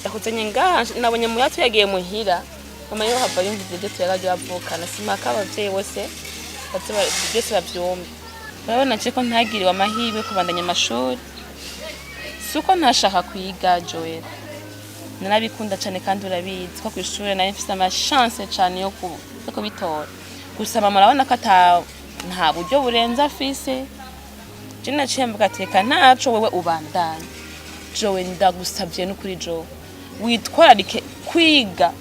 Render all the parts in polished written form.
Ndakuzanye ngaha, nabonye muya tuyagiye muhira. Mama yo hava yumvise ibyo tuyaragiye bavukana. Simaka abavyeyi bose baze byose bavyumve. Urabona je ko ntagiriwe amahirwe yo kubandanya amashuri. Si uko ntashaka kwiga, Joel. Narabikunda cyane kandi urabizi ko kw'ishure nari mfise amachance cyane yo kubitora. Gusa mama urabona ko ata nta buryo burenze afise. Je naciye mvuga ati reka ntaco, wewe ubandanye. Jowe, ndagusavye n'ukuri, Jowe, witwararike kwiga,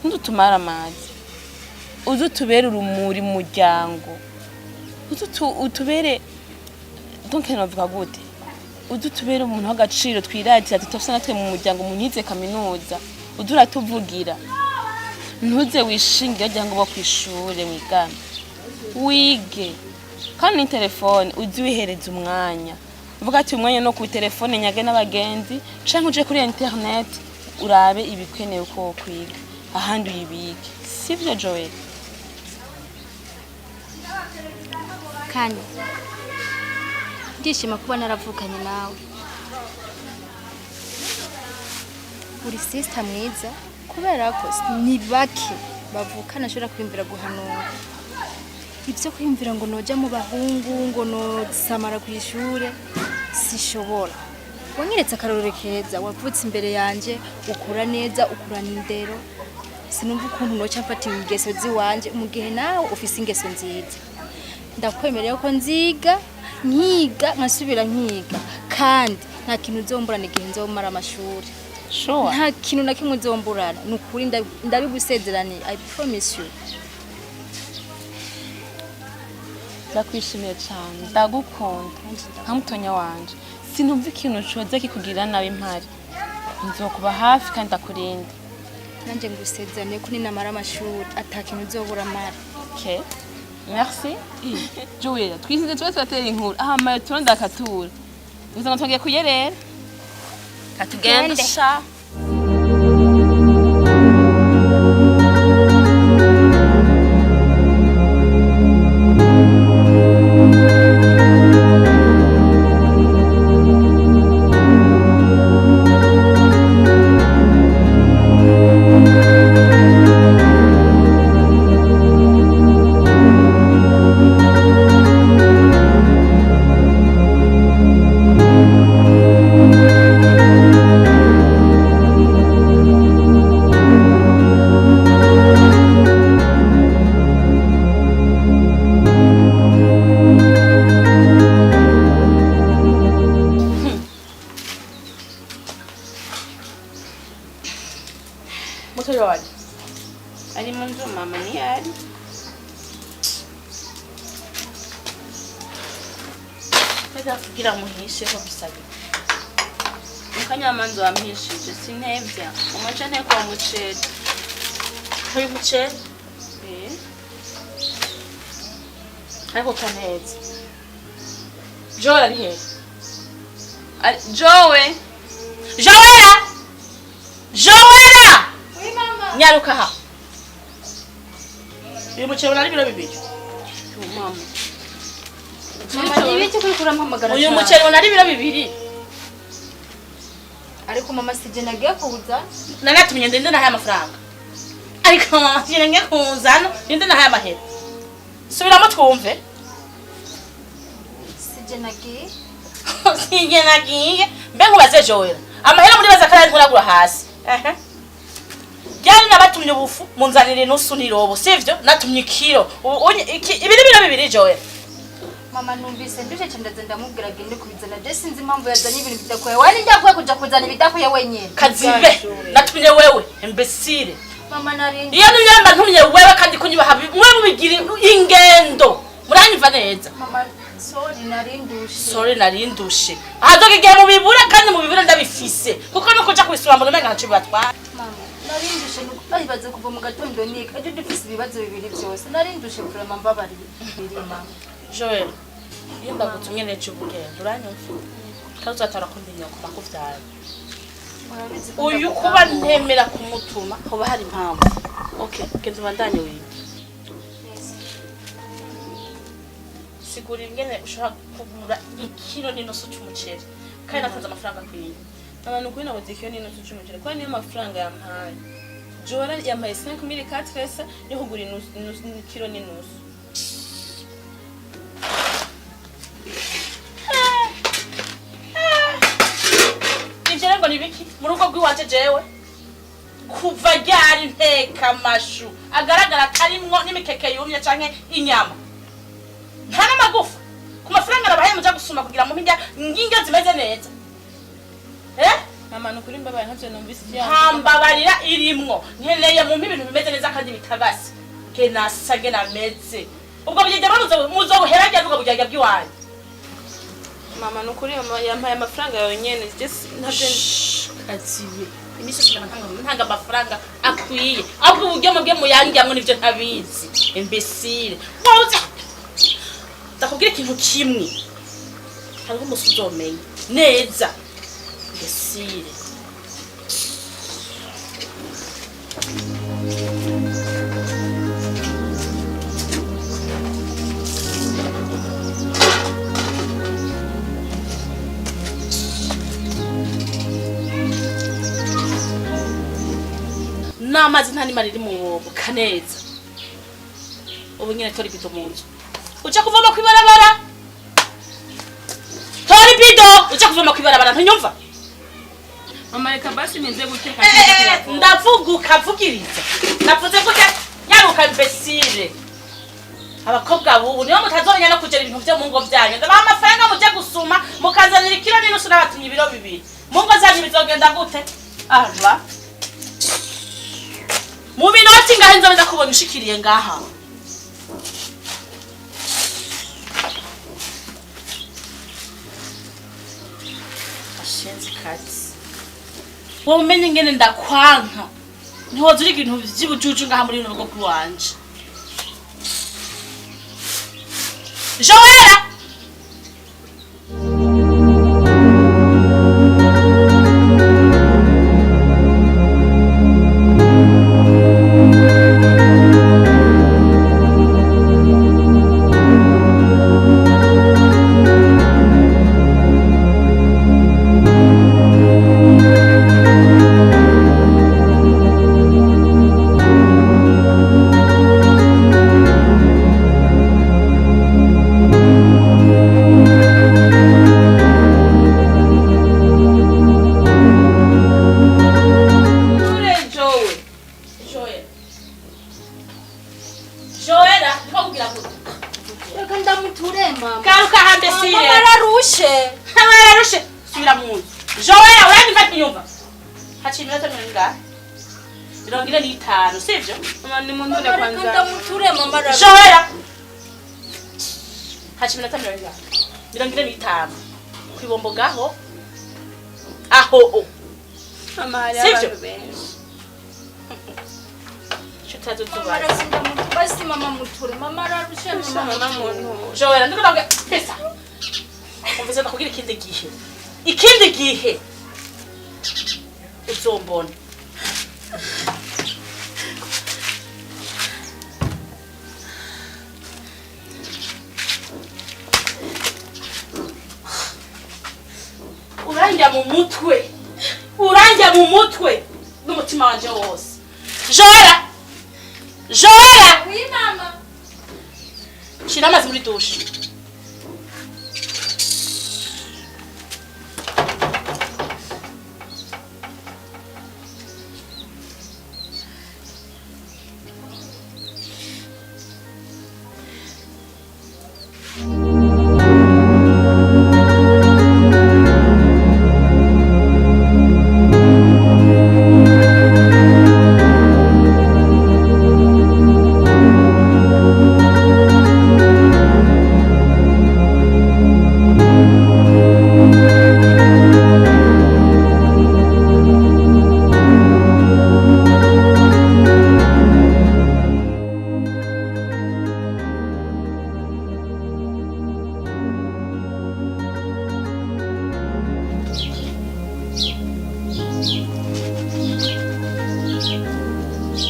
ntutumare amazi, uze utubere urumuri mu muryango, uze utubere, donc novuga gute, uze utubere umuntu w'agaciro twiratira tutafise natwe mu muryango umuntu yize kaminuza. Uze uratuvugira, ntuze wishingire wagira ngo bo kw'ishure wigana, wige. Kandi ni telefone uze wihereza umwanya, uvuga ati umwanya no ku telefone nyage n'abagenzi, canke uje kuri internet urabe ibikenewe ko wokwiga, ahandi uyibike. Sivyo, Joel? Kandi ndishima kuba naravukanye nawe. Uri sister mwiza, kubera ko ni bake bavukana ashobora kwiyumvira guhanura. Ibyo kwiyumvira ngo noja mu bahungu, ngo nosamara ku ishure, sishobora. Wanyeretse akarorero keza. Wavutse imbere yanje, ukura neza, ukurana indero. Sinumva ukuntu noca mfata ingeso ziwanje mu gihe nawe ufise ingeso nziza. Ndakwemerera ko nziga, nkiga, nkasubira nkiga, kandi nta kintu uzomburana igihe nzomara amashuri. Sure? Nta kintu na kimwe uzomburana, ni ukuri, ndabigusezeraniye. I promise you. Ndakwishimiye cyane, ndagukunda nka mutonya wanje. Sinumva ikintu coza kikugirira nabi mpari. Nzokuba hafi kandi ndakurinde. Nanjye ngusezeraniye ko ninamara amashuri ata kintu uzobura mara. Okay. Merci. Joel, twisize tuba turatera inkuru. Aha mayo turonda akatura. Gusa ngo tugiye kuyerera. Katugende Tugende. sha. Mutoyi wanje. Ari mu nzu mama, ni ari. Reka kugira muhishe ko bisabye. Mukanyamanza wampishije sintevya. Umuce nteko wa muceri. Uyu muceri Eh. ariko kaneza. Joel ari hehe? Jowe. Joella! Joella! Nyaruka aha. Uyu muceri unari ibiro 2. Mama. Mama, ni ibiki kuri kurampamagara Uyu cyane? muceri unari ibiro 2. Ariko mama, sije nagiye kuwuzana. Nanatumye ndende nahaye amafaranga. Ariko mama, sije ngiye kuwuzana, ndende nahaye amahera. Subiramo twumve. Sije nagiye. Sije nagiye. Mbe nkubaze, Joella. Amahera muri baza karari nkuragura hasi. Ehe. Ryari nabatumye ubufu munzanire inusu n'irobo, sivyo? Natumye ikiro. Ibi ni ibiro 2, Joella. Mama, numvise ndushe cyane, ndaza ndamubwira agende kubizana. Je sinzi impamvu yazanye ibintu bidakwiye. Wani ndakwiye kuja kuzana ibidakwiye wenyine? Kazibe, natumye wewe, imbesire. Mama, nari Iyo nimyamba ntumye wewe kandi kunyubaha mwe mubigira ingendo. Muranyumva neza? Mama, sorry, nari ndushe. Sorry, nari ndushe. Ahazoga igihe mubibura, kandi mubibura ndabifise. Kuko no kuja kubisura mbona umenga ntaco bibatwara. Mama, nari ndushe, nuko bayibaze kuva mu gatondo niga. Ejo dufise ibibazo bibiri byose, nari ndushe vraiment, mbabariye biri mama. Joel, iyo ndagutumye neza ubugendo, uranyumva? Kandi uzatara kumva inyoko nakuvyara. Urabizi ko Uyu ndagukunda. kuba ntemera kumutuma hoba hari impamvu. Okay, genda ubandanye wige. Sigura ingene ushobora kugura ikiro n'inusu c'umuceri kandi natanze amafaranga akwiye. Abantu kuri nabuze ikiro n'inusu c'umuceri kubera niyo mafaranga yampaye. Jora yampaye 5400 yo kugura inusu, ikiro n'inusu. Ivyo rero ngo ni biki mu rugo rw'iwanje? Jewe kuva ryari nteka amashu agaragara atarimwo n'imikeke yumye canke inyama, nta n'amagufa? Ku mafaranga nabahaye muja gusuma kugira mu ndya ngindya zimeze neza, eh? Mama, nukuri mbabaye, ntavyo numvise ivyo Nta mbabarira irimwo. Nkeneye mumpe ibintu bimeze neza kandi bitagase, genasa genameze. Ubwo bugenge muzobuhera ryari, ubwo bugenge bw'iwanyu? Mama, nukuri mama yampaye amafaranga yawe nyene, je ntavyo. Kaziye iminsi yose ntanga amafaranga akwiye, ahubwo uburyo mubwe muyangyamwo nivyo ntabizi. Imbesire woza, ndakubwira ikintu kimwe: hariho umunsi uzomenya neza, imbesire. N'amazi nta n'imara iri mu wobo kaneza. Ubu nyine tora ibido mu nzu uja kuvoma kw'ibarabara. Tora ibido uja kuvoma kw'ibarabara, ntunyumva? Mama, reka basi ninze guteka. Ndavuga ukavugiriza. Navuze gute? Nyaruka, imbesire. Abakobwa bubu nibo mutazomenya no kugera ibintu vyo mu ngo vyanyu. Ndabaha amafaranga muje gusuma, mukazanira ikiro n'inusu, n'abatumye ibiro 2. Mu ngo zanyu bizogenda gute? Aba mu minota ingahe nzobe ndakubona ushikiriye ngaha? Ashenzi kazi, wowe umenye ingene ndakwanka, ntiwoza uriga ibintu vy'ubujuju ngaha muri runo rugo rw'iwanje. Joella! Ture Joe. Joella. Joella, ndiko kugira gute? Reka ndamuture, mama. Garuka hambe sire. Mama ararushe. Ararushe. Subira mu nzu. Joella, uranyumva, ntinyumva? Haciye iminota mirongo ingahe? 45, sivyo? Mama, ni muntu Mama, reka kwanza. ndamuture, mama ararushe. Joella! Haciye iminota mirongo ingahe? 45. Kwibombo gaho. Aho o. Mama, hari Sivyo? abantu benshi. Shutazo Mama tubaza. ararushe, ndamuture. Basi mama muture. Mama ararushe, mama Mama muture. muntu. Joella, ndiko ndabwira pesa. Umvise, ndakubwira ikindi gihe. Ikindi gihe. Uzombona. Urandya mu mutwe. Urandya mu mutwe n'umutima wanje wose. Joella! Joella! Oui, mama. Shira amazi muri dushe.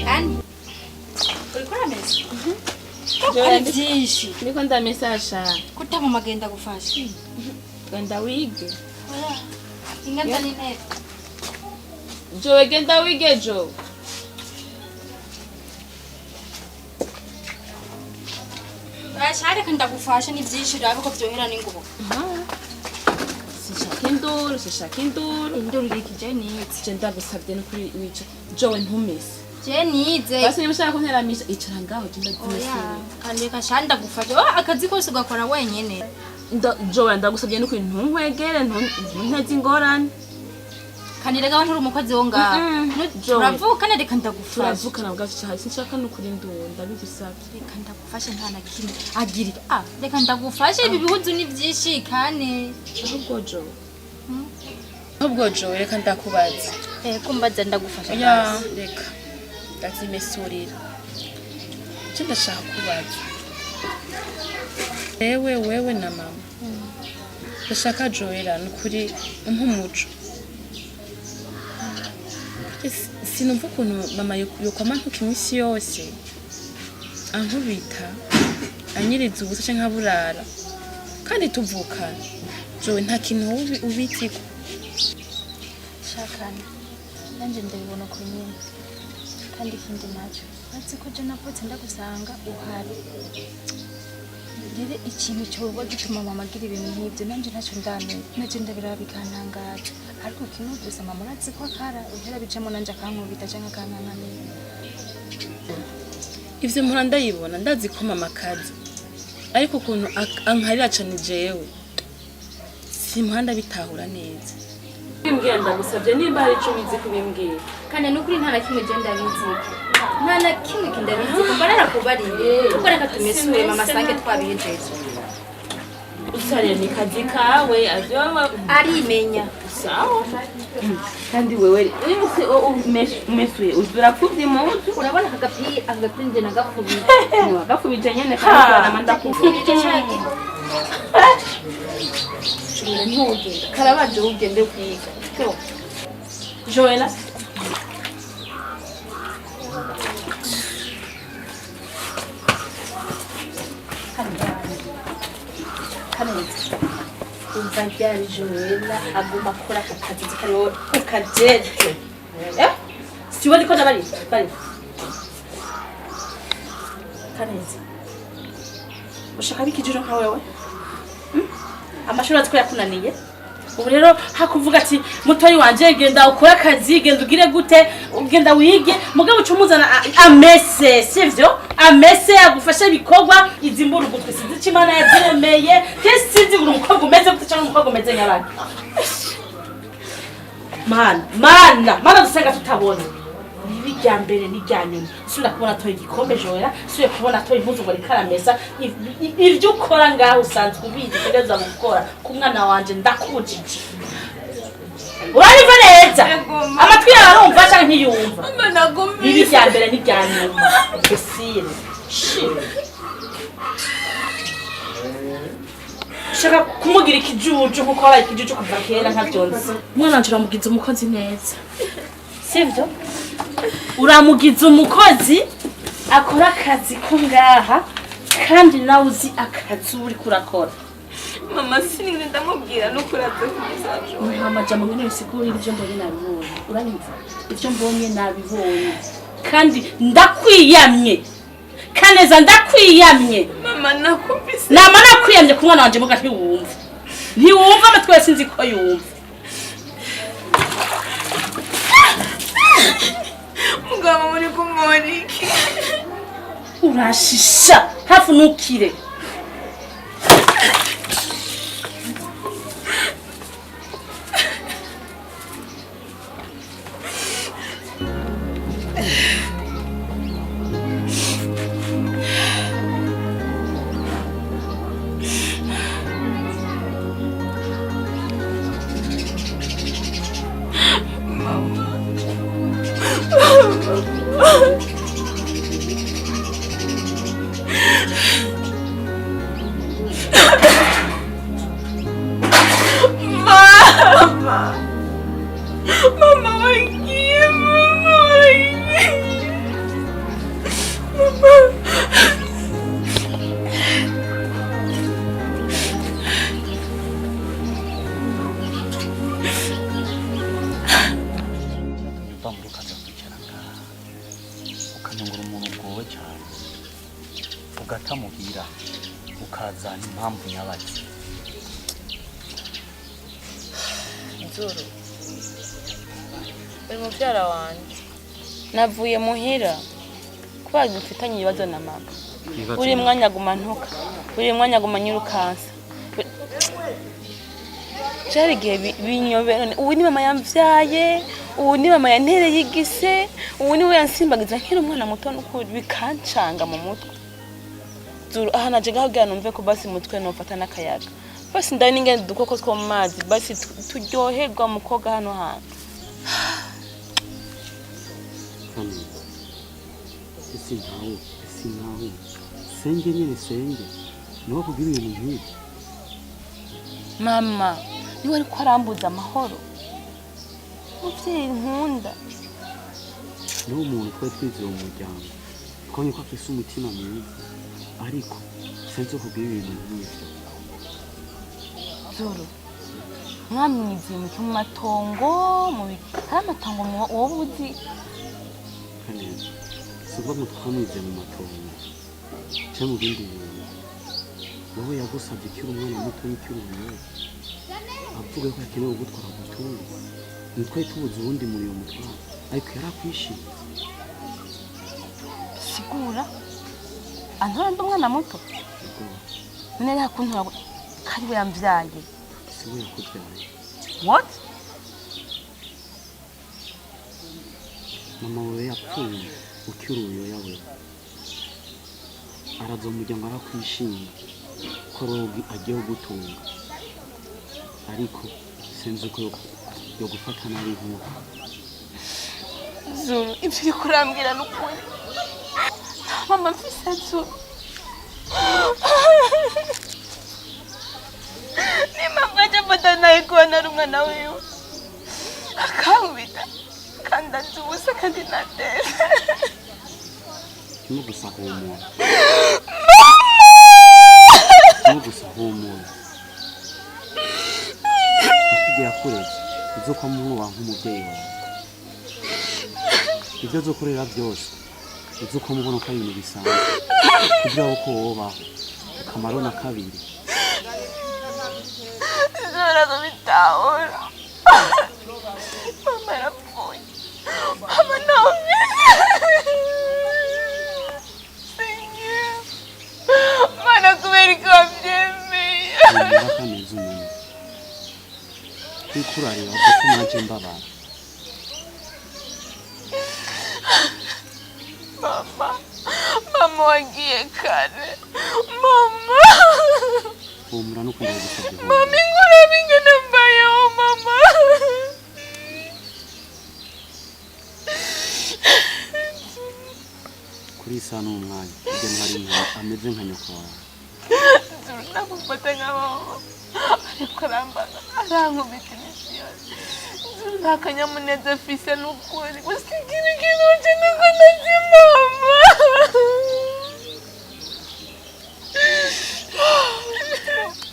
Ani. Uriko uramesa? Ari byinshi. Ndiko ndamesa sha. Kutama magenda gufasha. Genda wige. Oya. Ingata n'intebe. Jowe genda wige Jowe. Basha reka ndagufasha ni byinshi urabe ko byohera n'ingoga. Sinshaka induru, sinshaka induru. Induru iriki je nize. Je ndagusabye no kuri wica. Jowe ntumese. Je nize. Basi niba ushaka kunteramisha icara ngaho je Oya, ndagusabye. kandi reka sha ndagufasha. Oh, akazi kose ugakora wenyene. Jowe ndagusabye no kuri ntunkwegere ntunteze ingorane. Kandi reka nturi umukozi wo ngaho. Jowe. Turavukana reka ndagufasha. Turavukana bwacu cyane sinshaka no kuri induru ndabigusabye. Reka ndagufashe nta na kimwe. Agirira. Ah, reka ndagufashe ibi bihuzu ni byinshi kane. Ahubwo Jowe. Ahubwo Jowe reka ndakubaza. Eh, kumbaza ndagufasha. Oya, reka ndazimesurira. Icyo ndashaka kubaza. Wewe wewe na mama. Ndashaka Joella ni ukuri umpe umuco. Sinumva ukuntu mama yokwama ntuka iminsi yose ankubita anyiriza ubusa canke nkaburara kandi tuvukana. Jowe nta kintu wowe ubitiko. Shakana. Nanje ndabibona ko nyine. Kandi ikindi nacyo. Uretse ko je navutse ndagusanga uhari. Rero ikintu cyoba gituma mama agira ibintu nk'ibyo nanje ntacyo ndamenya. Nanje ndabiraba bikantangaza. Ariko kimwe gusa mama urazi ko akara uhera bicamo nanje akankubita canke akankankamira. Ivyo mpora ndayibona ndazi ko mama akazi. Ariko ukuntu ankarira cane jewe simpora ndabitahura neza. Bimbwira ndagusabye nimba hari ico ubizi kubimbwira. Kandi nukuri nta na kimwe je ndabizi. Nta na kimwe kindabizi kuko narakubariye. Kuko reka tumesure mama sange twabihejeje. Usariye ni kazi kawe azoba Arimenya. sawa. Kandi wewe uyu musi umesuye uzura kuvye impuzu. Urabona aka gapira nje nagakubije. Gakubije nyene kandi nama ndakubije. Joella ntugenda karabanje ugende kwiga. Joella Kaneza umva ryari Joella aguma akora aka kazi kariho ukajejwe eh siwe ndiko ndabari bari Kaneza ushaka bikijiro nka wewe amashuri atwo yakunaniye ubu rero hakuvuga ati mutoyi wanje genda ukora akazi genda ugire gute ugenda wige mugabo ucumuzana amese sivyo amese agufashe ibikorwa izi mburugutwi sinzi ico Imana yaziremeye ke sinzi ngo umukobwa umeze gute cyangwa umukobwa umeze nk'abandi mana mana mana dusenga tutabona nibi rya mbere n'irya nyuma subira kubona atoye igikombe Joella subira kubona atoye impuzu ngo ariko aramesa ivyo ukora ngaho usanzwe ubizi utegerezwa gukora ku mwana wanje ndakujije uranyumva neza amatwi yawe arumva canke ntiyumva nibi rya mbere n'irya nyuma Cecile shaka kumugira ikijuju nkuko wabaye ikijuju kuva kera nkavyonzi umwana wanje uramugiza umukozi neza sivyo uramugiza umukozi akora akazi ko ngaha kandi nawe uzi akazi uri kurakora. Mama sinigeze ndamubwira no kuraza kugeza Joella. Nta majambo ngene bisigurira ivyo mbonye nabibonye. Uranyumva? Ivyo mbonye nabibonye. Kandi ndakwiyamye. Kaneza ndakwiyamye. Mama nakubise. Nama nakwiyamye ku mwana wanje muga ntiwumva. Ntiwumva amatwi yose sinzi ko yumva. Mugabo muri kumuriki. Urashisha hafu nukire. Mama. Mama wagiye, mama wagiye. Mama. Uva muri ukaza kwicara ngaha ukanyungura umuntu ugowe cyane, ugatamuhira ukazana impamvu nyabaki. Nzuru, uri mubyara wanjye. Navuye muhira kubera dufitanye ibibazo na mama. Buri mwanya aguma ntuka, buri mwanya aguma nyirukansa. Byari igihe binyobera. Ubu ni mama yambyaye, ubu ni mama yantereye igise, ubu ni we yansimbagiza nkiri umwana muto, n'ukuri bikancanga mu mutwe. Zuru, aha naje ngaho kugira numve ko basi mutwe nofata n'akayaga, basi ndari n'ingene udukoko two mu mazi, basi turyoherwa mu koga hano hantu. Kaneza, ese ntawe, ese ntawe senge nyine, senge niwe kugira ibintu nk'ibyo? Mama niwe ariko arambuza amahoro, muvyeyi nkunda. Niwo muntu twari twizeye mu muryango, twabonye ko afise umutima mwiza, ariko sinzi kugira ibintu nk'ibyo. Zuru, mwamwiziye muke mu matongo, mu hari amatongo wowe uzi? Kaneza, si ukuvuga ngo twamwizeye mu matongo cyangwa mu bindi bintu. Wowe yagusabye ukiri umwana muto ukiri umwere, avuga ko akeneye kugutwara gutunga. Ntitwari tubuze uwundi muntu yomutwara, ariko yarakwishimiye. Sigura antora ndi umwana muto? Ubwo None yari akuntora ko ari we yamvyaye? Si we yakubyaye. What? Mama wawe yapfuye ukiri uruyoya. We araza mu muryango arakwishimira ko rogi agiye kugutunga, ariko sinzi uko yo gufata nabi nk'uko. Zuru, ivyo uriko urambwira ni ukuri? Mama mfise, Zuru? N'impamvu aje mfata nawe kubona ari umwana wiwe, akankubita kandi anzi ubusa kandi nateze. Kimwe gusa, humura. Kimwe gusa, humura. Nakubwira kureze uzokwamwubaha nk'umubyeyi wawe. Ibyo azokorera byose uzokwamubona ko ari ibintu bisanzwe, kugira ngo ko wobaho akamaro na kabiri. Sinshobora kubitahura. Mama yarapfuye, mama ntawe mfise. Seigneur, Mana, kubera ko wabyemeye? Humura Kaneza, umenye kuko urareba kuko naje mbabara. Mama, mama wagiye kare, mama. Humura, n'ukunda gusabye Mama, humura. Ingurube ingene mbayeho, mama. Kuri iyi saha n'umwanya ibyo ntari nka ameze nka nyoko wawe. Zuru, ndamufata nka mama, ariko arambana, arankubita iminsi yose. Zuru, nta kanyamuneza afise n'ukuri. Gusa ikintu kinuje nuko ntazi mama.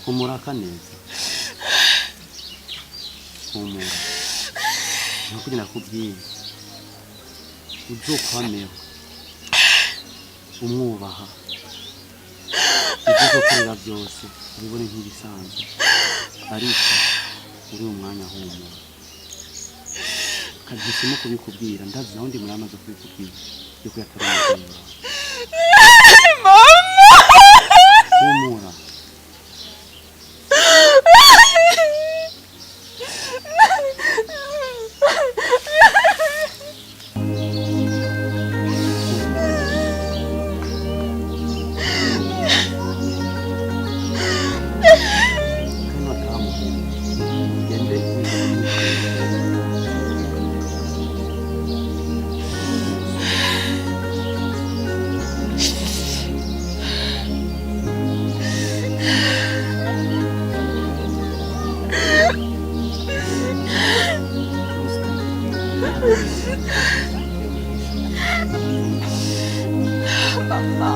Humura Kaneza, humura. Nkuko nakubwiye, uzokwameho umwubaha, ibyo uzokorera byose ubibone nk'ibisanzwe, ariko uri mu mwanya humura. Kagisemo kubikubwira, ndazi naho ndi muri amaze kubikubwira yuko yatari umubyeyi wawe. Humura. Kano atamuhira ugende. Mama,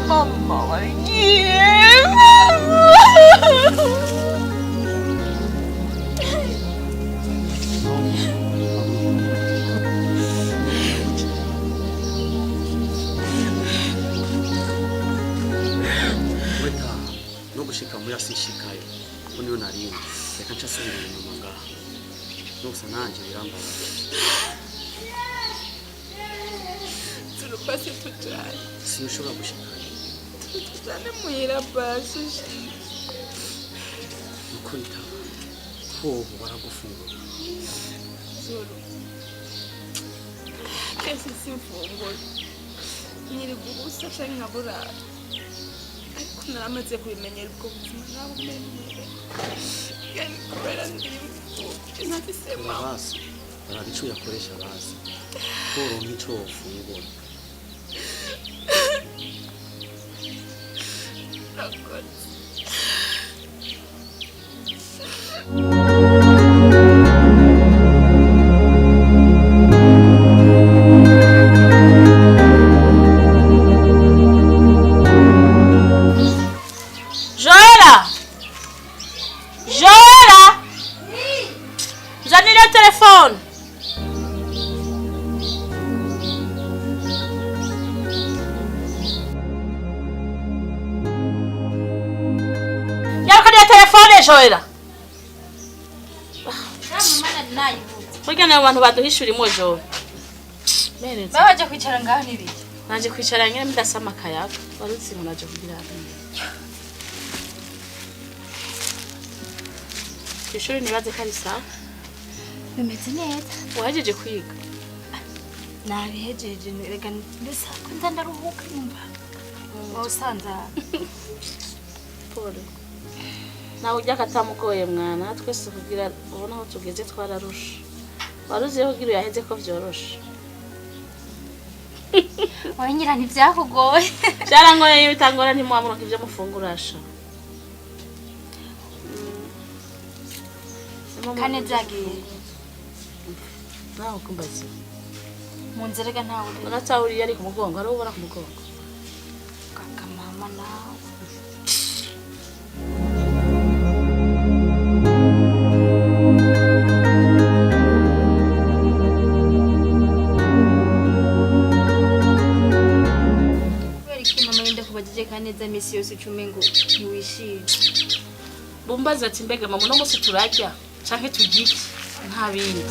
mama wagiye, mama. Aca asubira inyuma ngaha. Gusa nanje birambabaje. Zuru basi tujane. Sinshobora gushikana. Tujane muhira basi. Ukuri taba. Hoho baragufungura. Zuru. Kenshi simfungura. Nirirwa ubusa canke nkaburara. Ariko naramaze kubimenyera ubwo buzima nabumenyere. Yani kubera ndi imfuvyi ntafise mama. Basi baraba ico uyakoresha basi. Woronka ico wofungura. Urakoze. Joela! Joela! Nzanira telefone. Yarukaniye telefone Joela. Burya nayo bantu baduhishura imwo Joela. Mereza. Babaje kwicara ngaho n'ibiki? Naje kwicara nyine ndasama akayaga. Warutse ngo naje kugira. Kw'ishuri nibaze ko ari sawa. Bimeze neza. Wahejeje kwiga. Nabihejeje rega mbese ko nza ndaruhuka numva. Wowe usanze Paul. Nawe ujya katamugoye mwana twese kugira ubona aho tugeze twararusha. Waruzi kugira uyaheze ko vyoroshe. wowe ngira ntibyakugoye. Byarangoye iyo bitangora ntimuwamuronka ivyo mufungurasha. Kane zagiye. Nawe kumbaza. Mu nzira rega ntawe uri. Unatawuriye ari ku mugongo, hari ubona ku mugongo. Kaka mama nawe. Kubera iki mama yenda kubajije Kaneza misi yose ucume ngo ntiwishime? Bumbaza ati mbega mama uno musi turarya canke turya iki? Nta bindi.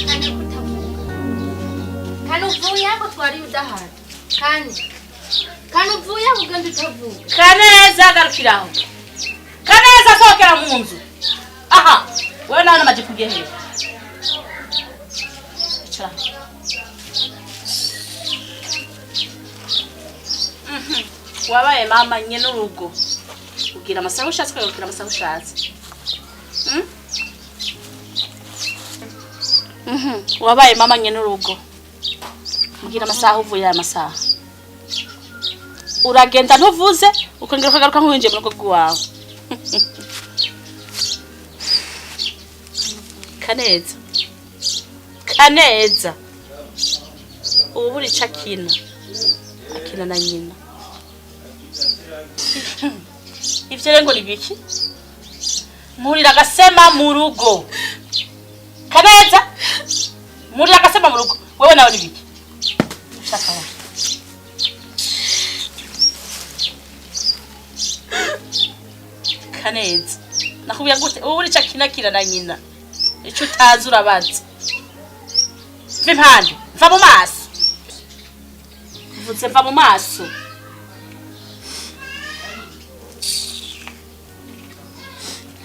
Kane kutavuga. Kane uvuye aho twari udahari. Kane. Kane uvuye aho ugenda utavuga. Kaneza garukiraho. Kaneza sohokera mu nzu. Aha, wewe nawe n'amajipo ugiye hehe? Icara. Mhm. Wabaye mama nyene urugo. Ugira amasaha ushatse ukagukira amasaha ushatse. Mm? Mhm. Wabaye mama nyene urugo. Ugira amasaha uvuye aya masaha. Uragenda ntuvuze ukongera ukagaruka nk'uwinjiye mu rugo rwawe. Kaneza. Kaneza. Ubu buri ico akina. Akina na nyina. Ivyo rero ngo ni biki? Murira agasema mu rugo. Kaneza. Murira agasema mu rugo. Wewe nawe ni biki? Ushaka wowe. Kaneza. Nakubwira gute? Ubu urica akina na nyina. Ico utazi urabaza. Va impande, va mu maso. Mvuze va mu maso.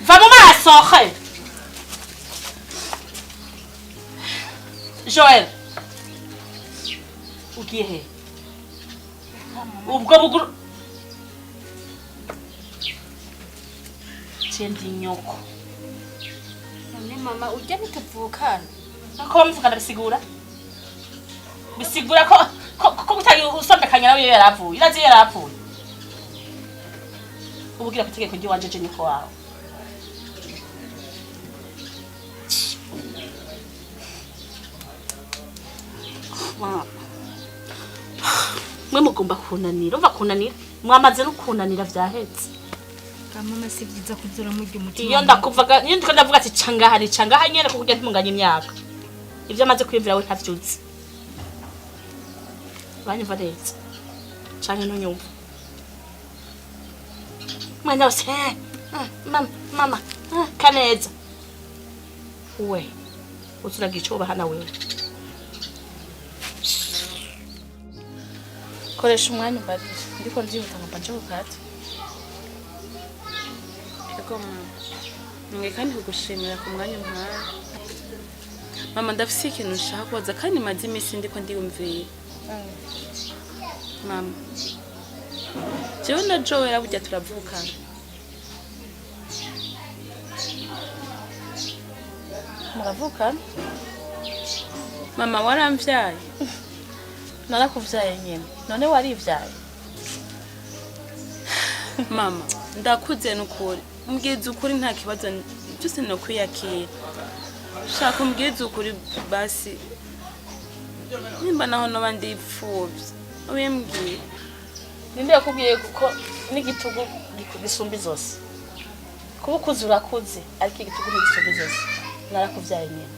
Va mu maso, he. Joel. Ugiye he? Ubwo buguru Cendi nyoko. None mama urya ntituvukana. Ko bamuvugana bisigura? Bisigura ko kutayi usomekanya nawe iyo yaravuye. Irazi iyo yaravuye. Ubugira ku itegeko ry'iwanje je nyoko wawe. Mama. Mwe mugomba kunanira, umva kunanira. Mwamaze no kunanira vyahetse. Mama si byiza kuzura murya umutima. Iyo ndakuvaga, iyo ndiko ndavuga ati cangaha ni cangaha nyene kuko kugira ntimunganye imyaka. Ivyo amaze kwiyumvira we ntavyuzi. Uranyumva neza. Canke ntunyumva? Umwanya wose mama, mama, Kaneza. We uzuragira ico ubahana wewe. Koresha umwanya umbarire, ndiko ndihuta ngo mbanje gukata. Ego mama, nge kandi kugushimira ku mwanya umpaye. Mama, ndafise ikintu nshaka kubaza kandi maze iminsi ndiko ndiyumvira. Mama, jewe na Joella burya turavukana. Muravukana? Mama, waramvyaye? Narakuvyaye nyene. None warivyaye? Mama, ndakuze nukuri, mbwiza ukuri, nta kibazo, byose no kwiyakira. Shaka umbwize ukuri basi, nimba naho noba ndipfuvye ubimbwire. Ninde yakubwiye kuko n'igitugu gisumba izosi? Kuba ukuze urakuze, ariko igitugu ntigisumba izosi. Narakuvyaye nyene.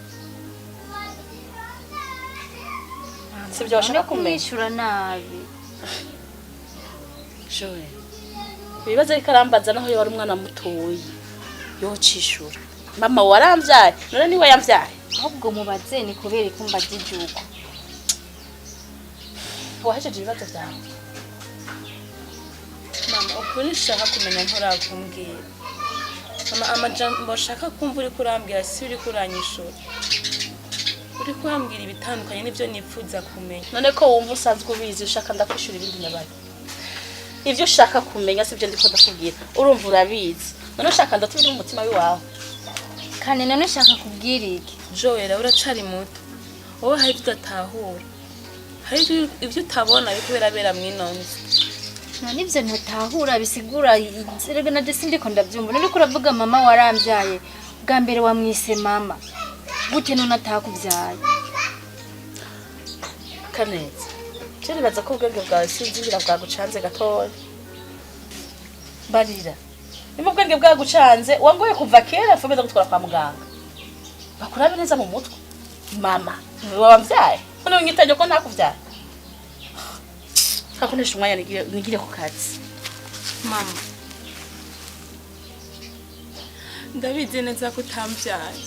Sibyo washaka kumenya? Kumwishyura nabi. Joel. Ibibazo ariko arambaza, naho yoba ari umwana mutoyi yocishura. Mama waramvyaye, none niwe yamvyaye? Ahubwo mubaze ni kubera ikumba ry'igihugu. Wahejeje ibibazo vyawe? Mama, ukuri nshaka kumenya nturakumbwira. Mama, amajambo nshaka kumva uriko urambwira si uriko uranyishura, uriko urambwira ibitandukanye n'ivyo nipfuza kumenya. None ko wumva usanzwe ubizi, ushaka ndakwishura ibindi nyabaye? Ivyo ushaka kumenya sivyo ndiko ndakubwira, urumva urabizi. None ushaka ndatubiri mu mutima wiwawe? Kane, none ushaka kubwira iki? Joel, uracari muto wowe, hari ibyo udatahura, hari ibyo utabona biriko birabera mw'ino nzu. None ivyo ntatahura bisigura? Erega na je sindiko ndavyumva. None uriko uravuga mama waramvyaye, bwa mbere wamwise mama gute none atakuvyaye? Kaneza, je nibaza ko ubwenge bwawe sinzi ngira bwagucanze gatoya. Mbarira nimba ubwenge bwagucanze. Wangoye kuva kera, fomeza gutwara kwa muganga bakurabe neza mu mutwe. Mama niwe wamvyaye, none unyitanye ko ntakuvyaye? Kakonesha umwanya nigire ku kazi. Mama, ndabizi neza ko utamvyaye.